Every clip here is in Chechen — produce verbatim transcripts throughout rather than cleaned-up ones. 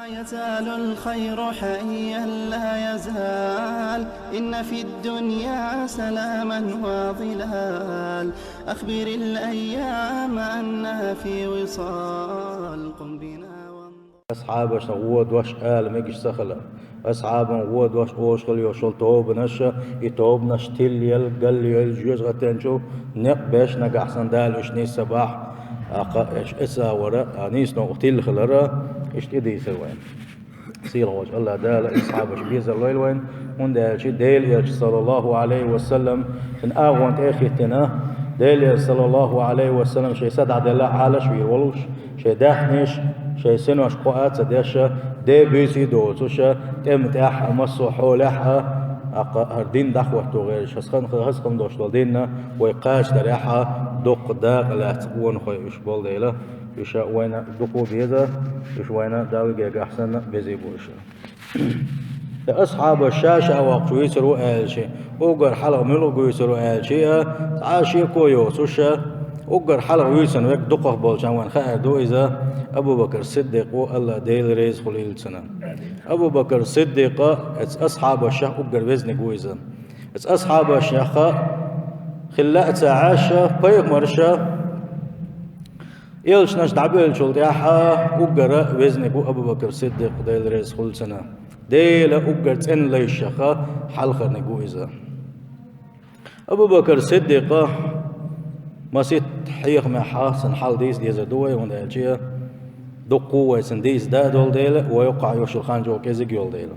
يزال الخير حيا لا يزال، إن في الدنيا سلاما وظلال، أخبر الأيام أنها في وصال، قم بنا وانظر. Асхьабашна гӀо дош ала мегаш ца хилар. Асхьабан гӀо дош ош хила йолчул тобанаша, и тобанаш тилла яла, галла йойла жоьжахатенчу некъ беш нагахь санна Дала уьш нийса бахь, а кхаъ эш эца вара, а нийса новкъа тилла хилара, иштта тӀедийцар вайна. Сийлахь волчу АллахӀ Дала и асхьабаш безар лойла вайна, хӀунда аьлча Делан Элча, саллаллаху Ӏалайхи ва саллам, шен агӀон тӀе а хӀиттина, Делан Элча, саллаллаху Ӏалайхи ва саллам, шайн са дӀаделла Ӏалаш вийр волуш, шайн даьхнеш, шайн синош кхоа а ца деш, де буьйса а доцуш, тӀеман тӀехь а, массо а хьолехь а, аккха хӀара дин дӀахӀотто гӀерташ, хаза хан-, хаза хан дош долу дин а вай кхача дарехь а, дуккха дакъа лаьцна къонахой уьш болу дела, уьш вайна дукха беза, уьш вайна Далла гергахь санна безий бу уьш. Ткъа асхьабаш ша-ша воккхуш вуьйцур ву аьлча, уггар хьалха муьлха гуьйцур ву аьлча а, цхьа а шеко йоцуш, уггар хьалха вуьйцун верг дукхах болчарна вайна хаьар ду иза, Абу Бакр Сиддикъ ву, АллахӀ Дела реза хуьлийла цунна. Абу Бакр Сиддикъ а, эцу асхьабашах уггар везниг ву иза. Эцу асхьабашнеха хилла а ца Ӏаш, пайхамарша, элчанаш дӀабевллачул тӀаьхьа уггара везниг ву Абу Бакр Сиддикъ, Дела реза хуьлу цунна. Делан уггар цӀена лайшаха хьалхарниг ву иза. Абу Бакр Сиддикъа масийтта хьехамехьа цуьнан хьал дийца дезар ду вай, хӀунда аьлча дуккха а вай цуьнан дийца да а долу дела, вай юккъахь йолуш йолу хан чӀогӀа кӀезиг йолу дела.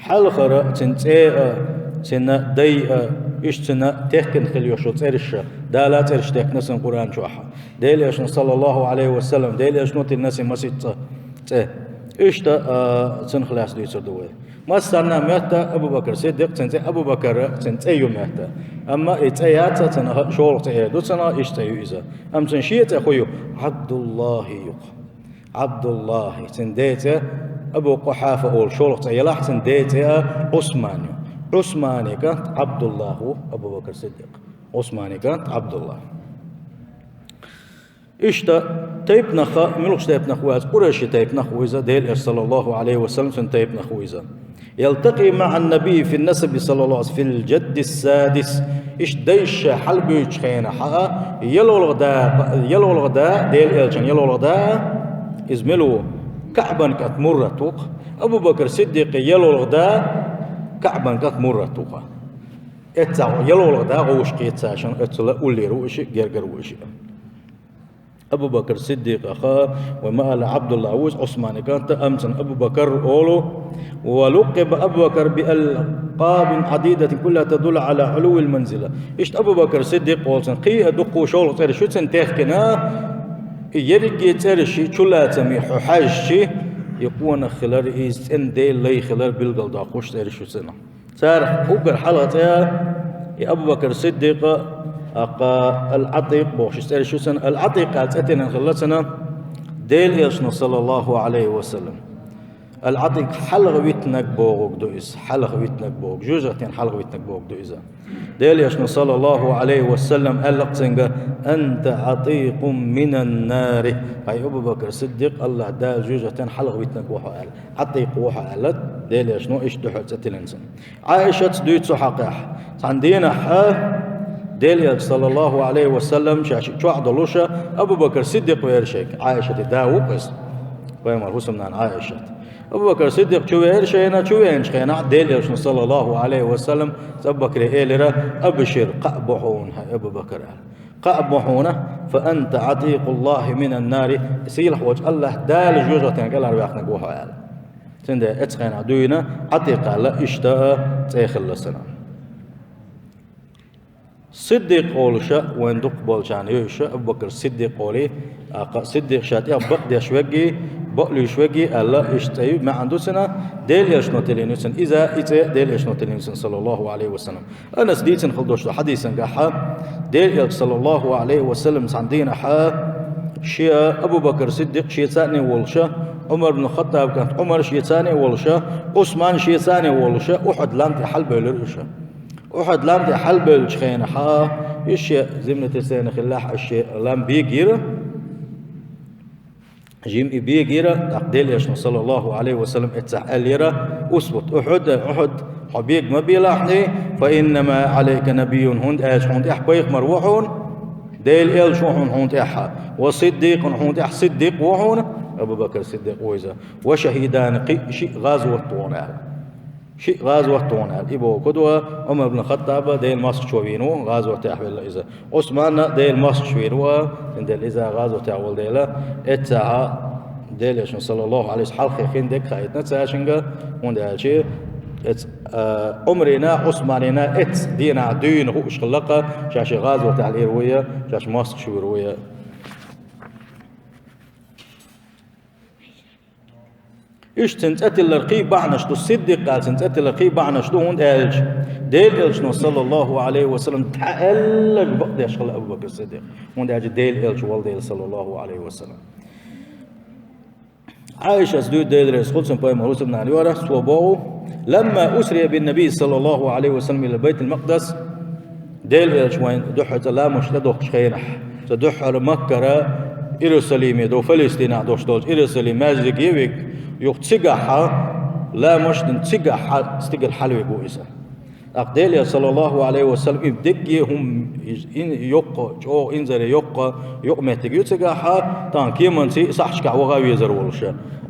Хьалхара цуьнан цӀе а, цуьнан дай а, иштта цуьнан техкина хила йолуш йолу цӀераш а, Дала цӀераш техкина цуьнан Къуръан чохь. Делан Элчано, саллаллаху Ӏалайхи ва саллам, Делан Элчано тиллина цуьнан масийтта цӀе. Иштта, а, цунах лаьцна дуьйцур ду вай. Массарна а моьтту Абу Бакр Сиддикъ, цуьнан цӀе Абу Бакр, цуьнан цӀе ю моьтту. Амма и цӀе яц, цуьнан шолгӀа цӀе эр ду цуьнан, иштта цӀе ю иза. Амма цуьнан шен цӀе хӀун ю? Ӏабдуллахи ю-кх. Ӏабдуллахи, цуьнан ден цӀе Абу Къухьафа олу шолгӀа цӀе елахь, цуьнан ден цӀе а Ӏусман ю. Ӏусманан кӀант Ӏабдуллах ву Абу Бакр Сиддикъ. Ӏусманан кӀант Ӏабдуллах. Иштта тайпанах, муьлхачу тайпанах ву аьлча, къурайши тайпанах ву иза, Делан Элча, саллаллаху Ӏалайхи ва саллам, цуьнан тайпанах ву иза. يلتقي مع النبي في النسب صلى الله عليه وسلم في الجد السادس. Иштта дайша ша хьалабуьйцучу хенахь а, ялхолгӀа да, ялхолгӀа да, Делан Элчан ялхолгӀа да, иза мила ву? КаӀбан кӀант Муррат ву-кх. Абу Бакр Сиддикъан ялхолгӀа да КаӀбан кӀант Муррат ву-кх. Эццахь ялхолгӀа да гӀовш кхета цаьршинна, эццала уллера ву и шиъ, гергара ву и шиъ. Абу Бакр Сиддикъах, вай ма-аллара, Ӏабдуллах ву иза, Ӏусманан кӀант, амма цунах Абу Бакр олу, ولقب أبو بكر بألقاب عديدة كلها تدل على علو المنزلة. Иштта Абу Бакр Сиддикъ олу цунах кхин а дуккха шолгӀа цӀераш ю цунна техкина, и ерриге цӀераш чулацаме хьо хьаьжча, и къонах хилар, иза цӀена Делан лай хилар билгалдоккхуш цӀераш ю цунах. Царах уггар хьалха цӀе, и Абу Бакр Сиддикъа, аккха Ал-Ӏатикъ бохуш цӀераш ю цунна. Ал-Ӏатикъ аьлла цӀе тиллина хилла цунна Делан Элчано, саллаллаху Ӏалайхи ва саллам. Ал-Ӏатикъ хьалха витинарг бохург ду иза, хьалха витинарг бохург, жоьжахатин хьалха витинарг бохург ду иза. Делан Элчано, саллаллаху Ӏалайхи ва саллам, аьлла-кх цуьнга: «أنت عتيق من النار». Хьай Абу Бакр Сиддикъ, АллахӀ Дала жоьжахатин хьалха витинарг ву хьо аьлла. Ӏатикъ ву хьо аьлла, Делан Элчано иштта дуьхьал цӀе тиллина цунна. Ӏайшатас дуьйцу цу хьокъехь. Цхьана дийнахь Делан Элча, саллаллаху Ӏалайхи ва саллам, ша шиъ чохь долуш, Абу Бакр Сиддикъ веара шайга. Ӏайшатан да ву-кх иза, пайхамаран хӀусамнана Ӏайшат. Абу Бакр Сиддикъ чу веара шайна, чу веанчу хенахь Делан Элчано, саллаллаху Ӏалайхи ва саллам, цу Абу Бакре элира: «أبشر, кхаъ бу хьуна, хьай Абу Бакр», аьлла. «Кхаъ бу хьуна, فأنت عتيق الله من النار, сийлахь волчу АллахӀ Дала жоьжахатин кӀелхьарваьккхинарг ву хьо», аьлла. Цундела эцу хенахь дуьйна Ӏатикъ аьлла иштта цӀе хилла цунна. Сиддикъ олуш вайн дукхахболчарна йойуш, Абу Бакр Сиддикъ олий, аккха Сиддикъ ша тӀех бакъдеш верг а, бакълуьйш верг а аьлла, иштта цӀе ю, маьӀна ду цуьнан, Делан Элчано тиллина ю цунна иза, и цӀе Делан Элчано тиллина ю цунна, саллаллаху Ӏалайхи ва саллам. Анаса дийцина хила долуш долу хьадисангахь, Делан Элча, саллаллаху Ӏалайхи ва саллам, цхьана дийнахь шен, Абу Бакр Сиддикъ шеца а волуш, Ӏумар бин Хаттабан кӀант Ӏумар шеца а волуш, Ӏусман шеца а волуш, Ухьуд лам тӀе хьалабевлира уьш. Ухьуд лам тӀе хьалабевллачу хенахь, уьш шен зимнатесена хиллехь, уьш шен лам бегийра. Жима и бегийра, тӀаккха Делан Элчано, саллаллаху Ӏалайхи ва саллам, эццахь аьллера: «اثبت أحد، Ухьуд, хьо бега ма белахь, فإنما عليك نبي, хӀунда аьлча хьуна тӀехь пайхамар ву хьуна, Делан Элча ву хьуна, хьуна тӀехь, وصديق, хьуна тӀехь сиддикъ ву хьуна», Абу Бакр Сиддикъ ву иза, «وشهيدان, кхин а шиъ гӀазот ву хьуна», аьлла. Шиъ гӀазот ву хьуна аьлла. И боху кху ду, Ӏумар ибн Хаттаба Делан мостагӀчо вийна ву, гӀазотехь велла иза. Ӏусман а Делан мостагӀчо вийна ву, цундела иза гӀазотехь волу дела, эццахь Делан Элчано, саллаллаху Ӏалайхи ва саллам, хьалххе хин дерг хаийтина цаьршинга, хӀунда аьлча эц-, а, Ӏумарна, Ӏусманна эццахь дийнахь дуьйна хууш хилла-кх, шаьш и гӀазотехь лийр ву я, шаьш мостагӀчо вийр ву я. Иштта цуьнан цӀе тиллар кхин бахьанаш ду, Сиддикъ аьлла цуьнан цӀе тиллар кхин бахьанаш ду, хӀунда аьлча Делан Элчано, саллаллаху Ӏалайхи ва саллам, дӀа аьлларг бакъдеш хилла Абу Бакр Сиддикъ, хӀунда аьлча Делан Элча волу дела, саллаллаху Ӏалайхи ва саллам. Ӏайшас дуьйцу, Дела реза хуьлда цунна, пайхамар хӀусамнана йора, цо боху: «لما أسري بالنبي صلى الله عليه وسلم إلى بيت المقدس», Делан Элча вайна дуьххьара цкъа ламазаш тӀедохкучу хенахь, цкъа дуьххьара Маккара Иерусалиме ду, Палестинехь долуш долчу Иерусалим маьждиге вига, юха цигахь ламазаш дина, цигахь стигала хьалавига ву иза. ТӀаккха Делан Элча, саллаллаху Ӏалайхи ва саллам, и дерриге хӀума, и, и йоккха, чӀогӀа инзаре йоккха юкъаметтиг ю цигахь, тахана кеманций а сахьташкахь ваха а везар волуш.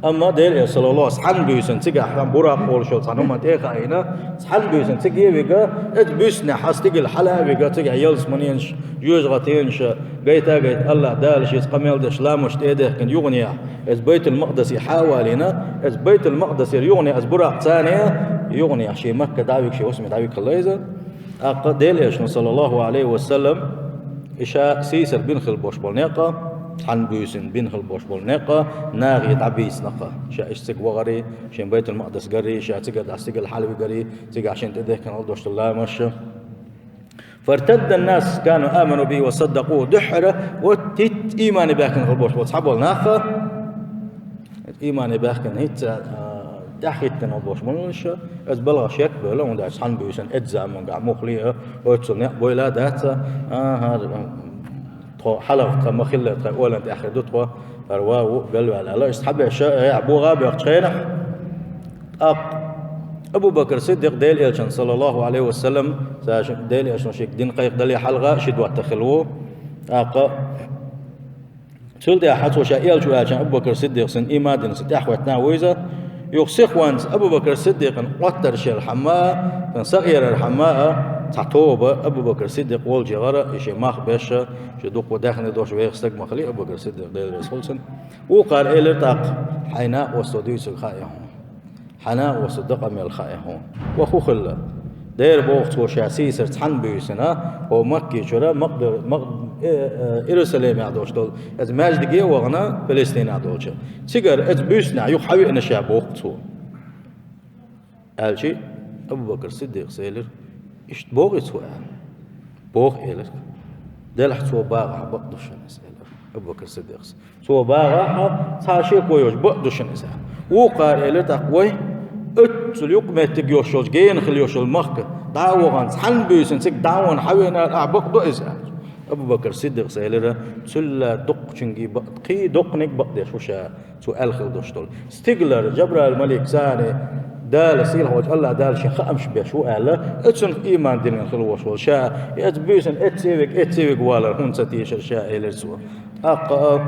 Амма Делан Элча, саллаллаху, цхьана буьйсанна цигахь, там буракъ олуш йолу цхьана хӀуманна тӀе а хаийна, цхьана буьйсанна цига а вига, оцу буьйсанехь стигала хьала а вига, цигахь ялсаманенаш, жоьжахатенаш гайта а гайта, АллахӀ Дала шеца къамел деш ламазаш тӀе а дехкина юханехь, оцу Байтул-Макъдисе хьа а валийна, оцу Байтул-Макъдисера юханехь оцу буракъ царна, юханехь шен Макка дӀа а вига, шен хӀусаме дӀа а вига хилла иза. ТӀаккха Делан Элчано, саллаллаху Ӏалайхи ва саллам, и ша сийсара бина хила болуш болу некъ, цхьана буьйсанна бина хила болуш болу некъ нахе дӀабийцина-кх. Ша иштта цига вахарий, шен Байтул-Макъдис гарий, ша цигара дӀа стигала хьалавигарий, цигахь шена тӀедехкина хила долуш долу ламазаш. «فارتد الناس كانوا آمنوا به وصدقوه». Дуьххьара, вот хӀитта иймане баьхкина хила болуш болу цхьаболу нах, иймане баьхкина хӀинцца, а, тӀаьхьахӀиттина болуш болуш, оцу балхах шек а бевлла, хӀунда аьлча цхьана буьйсанна оцу заманчохь муххале а, оццул некъ бойла а дац, аха, тхо хьалха тхан ма-хиллара тхан олан тӀехь хир ду тхо, хӀара ван ву галваьлла аьлла, иштта схьабеш, э, богӀа а боьхучу хенахь, тӀаккха Абу Бакр Сиддикъ Делан Элчанна, саллаллаху Ӏалайхи ва саллам, цаьршимма Делан Элчано шега дин кхайкхадале хьалха ши доттагӀа хилла ву. ТӀаккха цул тӀаьхьа цо ша элча ву аьлча, Абу Бакр Сиддикъ цунна ийман дина, цунна тӀаьхьахӀоьттина а ву иза. Юха сихонца Абу Бакр Сиддикъан Ӏоттарш елхьама а, цуьнан са эрархьама а, цхьа тоба Абу Бакр Сиддикъ волчу яхара, и шен мах беш, шен дуккха даьхни долуш веха стаг ма хили Абу Бакр Сиддикъ, Дела реза хуьлда цунна. Вукхара элира тӀаккха: «Хьайн накъосталла дуьйцург хаьа хьуна. Хьайн накъосталла дан къамел хаьа хьуна. Ва хӀун хилла? Дера боху цо ша сийсара цхьана буьйсанна, хӀо Макки чуьра, Макъда-, Макъ-, э, э, Иерусалимехь долуш долу, оцу маьждиге а вахана, Палестинехь долчу. Цигара оцу буьйсанехь юха хьавеана ша», боху цо. Аьлча, Абу Бакр Сиддикъас элира: «Иштта боху цо?» аьлла. «Боху», элира. «Делахь цо багӀахь, бакъ ду шуна иза», элира Абу Бакр Сиддикъас. «Цо багӀахь, цхьа а шеко йоцуш, бакъ ду шуна иза». Вукхара элира тӀаккха: «Вай, оццул юкъаметтиг йолуш йолчу, гена хила йолуш йолу махка дӀа а вахана, цхьана буьйсанна цига дӀа а вахана хьавеана, ахь бакъ ду иза?» аьлла. Абу Бакр Сиддикъас элира: «Цул дуккхачуьнга бакъ, кхин доккханиг бакъдеш ву ша». Цо аьлла хила долуш долу. Стигалара Жабраил-малик царна Дала, сийлахьволчу АллахӀ Дала шен хаамаш беш ву аьлла, оцунах ийман диллина хила волуш волу ша, и оцу буьйсанна эццевиг, эццевиг валар хӀунда ца тийшира ша, элира цо. ТӀаккха а,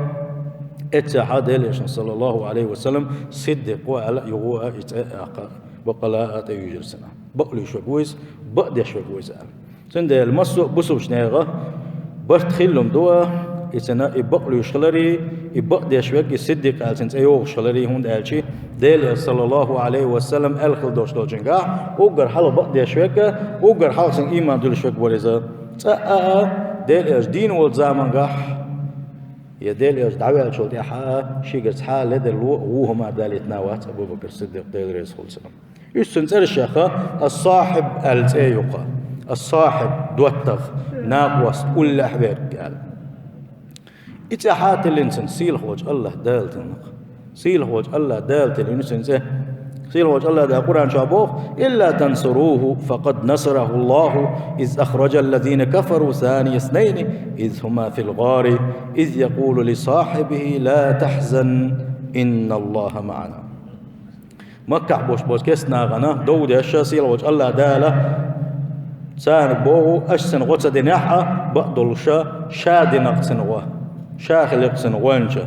эццехьа Делан Элчано, саллаллаху Ӏалайхи ва саллам, Сиддикъ ву аьлла, юха а и цӀе а, баккъала а тӀеюьйжира цунна. Бакълуьйш верг ву иза, бакъдеш верг ву иза аьлла. Цундела массо а бусулбачу нехан барт хиллум ду, и цуьнан и бакълуьйш хиларе, и бакъдеш верг, и Сиддикъ аьлла цуьнан цӀе йогӀуш хиларе, хӀунда аьлча Делан Элчано, саллаллаху Ӏалайхи ва саллам, аьлла хила долуш долчуьнгахь, уггар хьалха бакъдеш верг, уггар хьалха цуьнга ийман дуьллуш верг вара иза. ЦӀа а, а, Делан Элча дийна волчу замангахь, я Делан Элча дӀаваьллачул тӀаьхьа а, шегара цхьа а ледарло а, вон хӀума а далийтина вац Абу Бакр Сиддикъ, Дела реза хуьлда цунна. Уьш цуьнан цӀераш яха, ас-Сахьиб аьлла цӀе а ю-кх. Ас-Сахьиб, доттагӀа, накъост, уллехь верг аьлла. И цӀе хьан тиллина цуьнан? Сийлахьволчу АллахӀ Дала тиллина-кх. Сийлахьволчу АллахӀ Дала тиллина цуьнан цӀе. Сийлахьчу Аллах Дала Къуръан чохь боху: «إلا تنصروه فقد نصره الله إذ أخرجه الذين كفروا ثاني اثنين إذ هما في الغار إذ يقول لصاحبه لا تحزن إن الله معنا». Маккахь болуш болчу керста нахана дов деш, сийлахьчу Аллах Дала царна боху, аша цуьнан гӀо ца динехь а, бакъдолуш ша дина-кх цуьнан гӀо, ша хили-кх цуьнан гӀоьнча.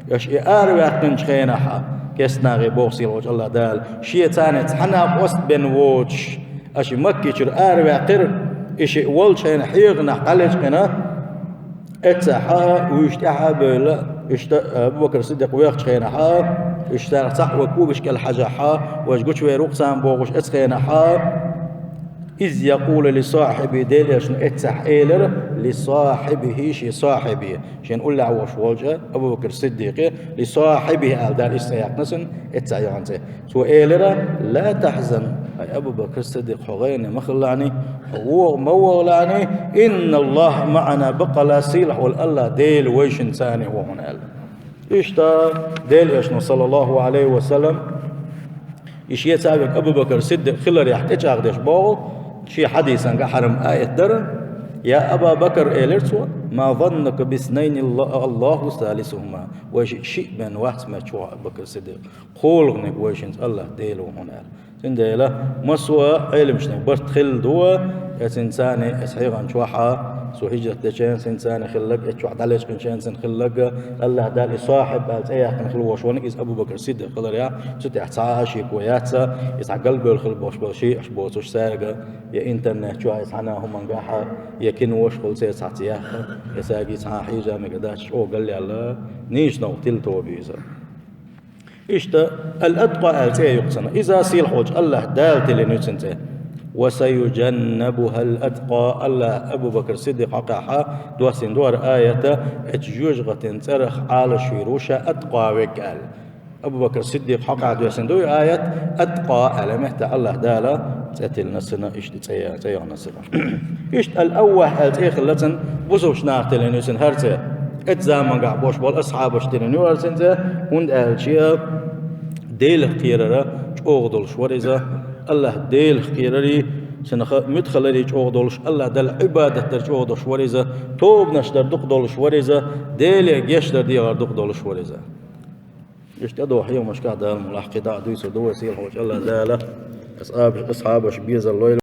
Аша и араваьккхинчу хенахь а, керста нахе боху сийлахьчу Аллах Дала, шен царна цхьана а къост бен воцуш, аша и Маккичуьра араваьккхира, и шиъ волчу хенахь хьеханахь дӀалечкъина, эццахь а, вуьйш тӀаьхьа а бевлла, иштта Абу-Бакр Сиддикъ вехачу хенахь а, уьш царах цхьаъ вай когаш кӀел хьажахь а, важа гучувер ву-кх царна бохуш эцу хенахь а, «إذ يقول لصاحبه», Делан Элчано эццахь элира, «لصاحبه», шен сахьибе, шена уллехь волуш волчу Абу-Бакр Сиддикъе, «لصاحبه» аьлла Дала иштта цӀе яьккхина цуьнан, эццахь яхана цӀе. Цо элира: «لا تحزن», хӀай Абу-Бакр Сиддикъ, хьо гӀайгӀане ма хилалахьаний, хьо вогӀу ма вогӀалахьаний, «إن الله معنا», баккъалла сийлахь волу Аллах Дела вайшинца цхьаьна ву хьуна аьлла. Иштта Делан Элчано, саллаллаху Ӏалайхи ва саллам, и шен цхьаъ верг Абу-Бакр Сиддикъ хиларехь тӀечӀагӀдеш боху, шен хьадисан гахьарам аят дара: «يا أبا بكر», элира цо, «ما ظنك باثنين الله ثالثهما». Вай шиъ, шиъ бен вац моьттуш ву хьо, Абу-Бакр Сиддикъ. КхоалгӀаниг вайшинца Аллах Дела ву хьуна аьлла. Цундела массо а Ӏеламчунна барт хилла ду, я цуьнан цхьаьна эцу хьехам чохь а, цо хӀижрат дечу хенахь цуьнан цхьаьна хилларг, эцу чохь дӀалечкъинчу хенахь цуьнан хилларг, Аллах Дала и сахьиб аьлла цӀе яьккхина хила волуш верг иза Абу-Бакр Сиддикъ хиларехь, цу тӀехь цхьа а шеко яц, иза цхьа галбевлла хила болуш болу шиъ а болуш болчуьш цаьрга, я интернет чохь а, я цхьана а хӀумангахь а, я кинош хуьлу церан цхьацца яьккхина, я цаьрга цхьа а хьийза мегар дац, чӀогӀа галъяьлла, нийса новкъа тилла тоба иза. Иштта «Ал-Атъкъа» аьлла цӀе ю-кх цуьнан. Иза сийлахь волчу Аллах Дала тиллина ю цуьнан цӀе. «وسيجنبها الأتقى». Аллах Абу-Бакр Сиддикъ хьокъехь доссийна ду хӀара аят, эцу жоьжахати цӀарах Ӏалашвийр ву ша атъкъа верг аьлла. Абу-Бакр Сиддикъ хьокъехь доьссина ду и аят, «Атъкъа» аьлла меттехь Аллах Дала цӀе тиллина цуьнан, иштта цӀе, цӀе яхана цуьнан. Иштта «Ал-Аввахь» аьлла цӀе хилла цуьнан, бусалба наха тиллина ю цуьнан хӀара цӀе. Эцу заманахь болуш болу асхьабаш тиллина ю хӀара цуьнан цӀе, хӀунда аьлча Делах кхерар чӀогӀа долуш вара иза, Аллах Делах кхерарий, цунах муьтӀахь хиларий чӀогӀа долуш, Аллах Далла Ӏибадат дар чӀогӀа долуш вара иза, тобанаш дар дукха долуш вара иза, Деле гечдар дехар дукха долуш вара иза. Иштта тӀедогӀу хьехамашкахь Дала мукъ лахь кхин дӀа а дуьйцур ду вай сийлахь волчу Аллах Дала, асхьабаш, асхьабаш безар лойла.